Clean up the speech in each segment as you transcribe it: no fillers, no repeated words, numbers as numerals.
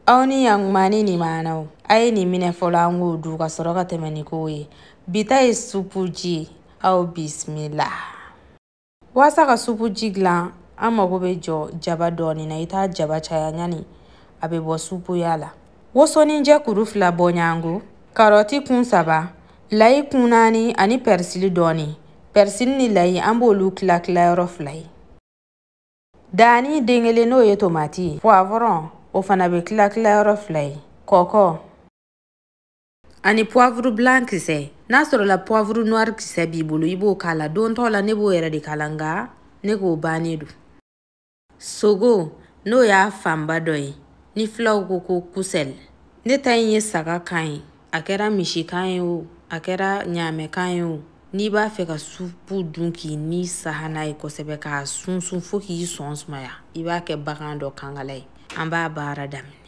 Aw ni ɲankuma ni nin a ye nin minɛ fɔlɔ an k'o dun ka sɔrɔ ka tɛmɛ ni kow ye. Bi ta ye supu ji ye, aw bisimila. Walasa ka supu ji dilan, an mago bɛ jɔ jaba dɔɔnin na. I t'a jaba caya ɲani a bɛ bɔ supuya la. Wosoninjɛ kuru 2 bɔɲɔgɔnko, karɔti kun 3, layi kun 4 ani pɛrisili dɔɔnin. Pɛrisili ni layi an b'olu tila tilayɔrɔ 2 ye. Danni den kelen n'o ye tomati ye, poivron o fana bɛ tila tilayɔrɔ 2 ye, kɔkɔ ani poivre blanc kisɛ. N'a sɔrɔla poivre noir kisɛ b'i bolo, i b'o k'a la. Don tɔ la ne b'o yɛrɛ de k'a la, nka ne k'o bannen don. Sogo n'o y'a fanba dɔ ye, ni filaw ko ko kusɛli. Ne ta in ye saga kan ye, a kɛra misi kan ye o, a kɛra ɲaamɛ kan ye o. N'i b'a fɛ ka supu dun k'i ni saha n'a ye kosɛbɛ, k'a sunsun fo k'i sɔn sumaya, i b'a kɛ bagan dɔ kankala ye. An b'a baara daminɛ.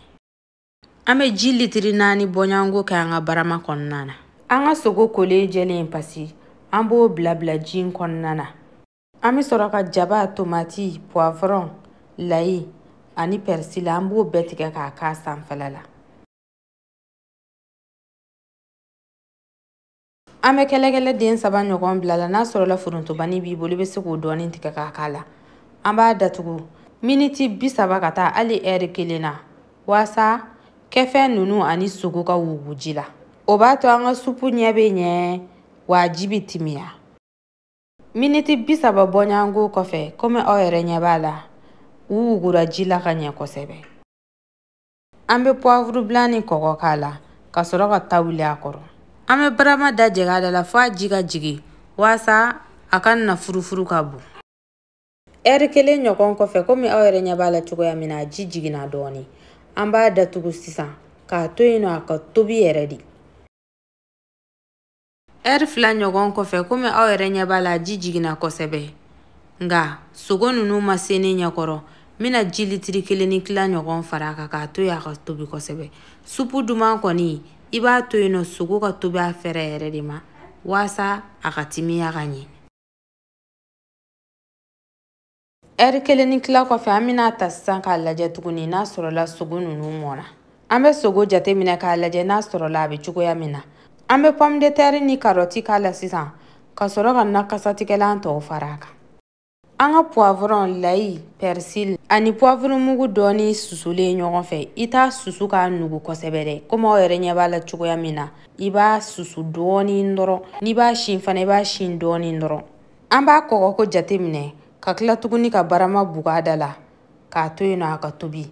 An bɛ ji litiri 4 bɔɲɔgɔnko kɛ an ka barama kɔnɔna na. An ka sogo kolen jɛlen pasi, an b'o bila bila ji in kɔnɔna na. An bɛ sɔrɔ ka jaba, tomati, poivron, layi ani pɛrisili, an b'o bɛɛ tigɛ k'a k'a sanfɛla la. An bɛ kɛlɛkɛlɛ den 3 ɲɔgɔn bila la. N'a sɔrɔla forontobani b'i bolo, i bɛ se k'o dɔɔnin tigɛ k'a k'a la. An b'a datugu miniti 30 ka taa hali ɛri 1 na, walasa kɛfɛn ninnu ani sogo ka wugu ji la. O b'a to an ka supu ɲɛ bɛ ɲɛ, wa ji bɛ timiya. Miniti 30 bɔɲɔgɔnko kɔfɛ, komi aw yɛrɛ ɲɛ b'a la, u wugura ji la ka ɲɛ kosɛbɛ. An bɛ poivre blanc ni kɔgɔ k'a la ka sɔrɔ ka ta wuli a kɔrɔ. An bɛ barama da jɛgɛ a da la fo a ji ka jigin, walasa a ka na furufuru ka bon. Ɛri 1 ɲɔgɔn kɔfɛ, komi aw yɛrɛ ɲɛ b'a la cogoya min na, a ji jiginna dɔɔnin. An b'a datugu sisan k'a to yen nɔ a ka tobi yɛrɛ de. Ɛri 2 ɲɔgɔn kɔfɛ, komi aw yɛrɛ ɲɛ b'a la, a ji jiginna kosɛbɛ. Nka sogo ninnu ma se ne ɲɛkɔrɔ. N bɛna ji litiri 1 ni tila ɲɔgɔn fara a kan k'a to yen a ka tobi kosɛbɛ. Supu duman kɔni, i b'a to yen nɔ sogo ka tobi a fɛrɛ yɛrɛ de ma, walasa a ka timiya ka ɲɛ. Ɛri 1 ni tila kɔfɛ, an bɛna ta sisan k'a lajɛ tuguni n'a sɔrɔla sogo ninnu mɔnna. An bɛ sogo jateminɛ k'a lajɛ n'a sɔrɔla a bɛ cogoya min na. An bɛ pomme de terre ni karɔti k'a la sisan ka sɔrɔ ka na kasatigɛlan tɔw fara a kan. An ka poivron, layi, persil ani poivre mugu dɔɔni susulen ɲɔgɔn fɛ. I t'a susu k'a nugu kosɛbɛ dɛ, komi aw yɛrɛ ɲɛ b'a la cogoya min na. I b'a susu dɔɔni dɔrɔn. N'i b'a sin fana, i b'a sin dɔɔni dɔrɔn. An b'a kɔgɔko jateminɛ ka tila tuguni ka barama bugu a da la k'a to yen nɔ a ka tobi.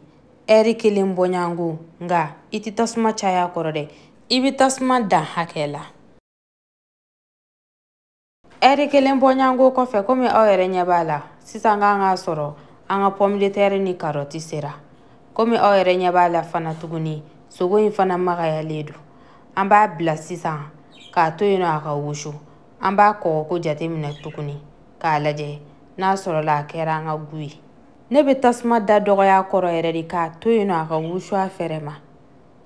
Ɛri 1 bɔɲɔgɔnko, nka i tɛ tasuma caya a kɔrɔ dɛ, i bɛ tasuma dan hakɛ la. Ɛri 1 bɔɲɔgɔnko kɔfɛ, komi aw yɛrɛ ɲɛ b'a la, sisan k'an k'a sɔrɔ an ka pomme de terre ni karɔti sera. Komi aw yɛrɛ ɲɛ b'a la fana tuguni, sogo in fana magayalen don. An b'a bila sisan k'a to yen nɔ a ka wusu. An b'a kɔgɔko jateminɛ tuguni k'a lajɛ n'a sɔrɔla a kɛra an ka gu ye. Ne bɛ tasuma da dɔgɔya kɔrɔ yɛrɛ de k'a to yen nɔ a ka wusu a fɛrɛ ma,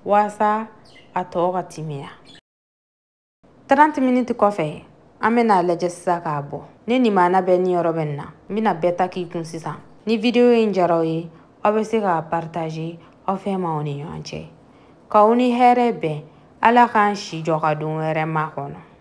walasa a tɔ ka timiya. 30 minutes kɔfɛ, an bɛna lajɛ sisan k'a bɔ. Ne nin maana bɛɛ ni yɔrɔ bɛ nin na. N bɛna bɛɛ ta k'i kun sisan. Ni video in diyara aw ye, aw bɛ se k'a partager aw fɛn m'aw ni ɲɔgɔn cɛ. K'aw ni hɛrɛ bɛn. Ala k'an si jɔ ka don wɛrɛ makɔnɔ.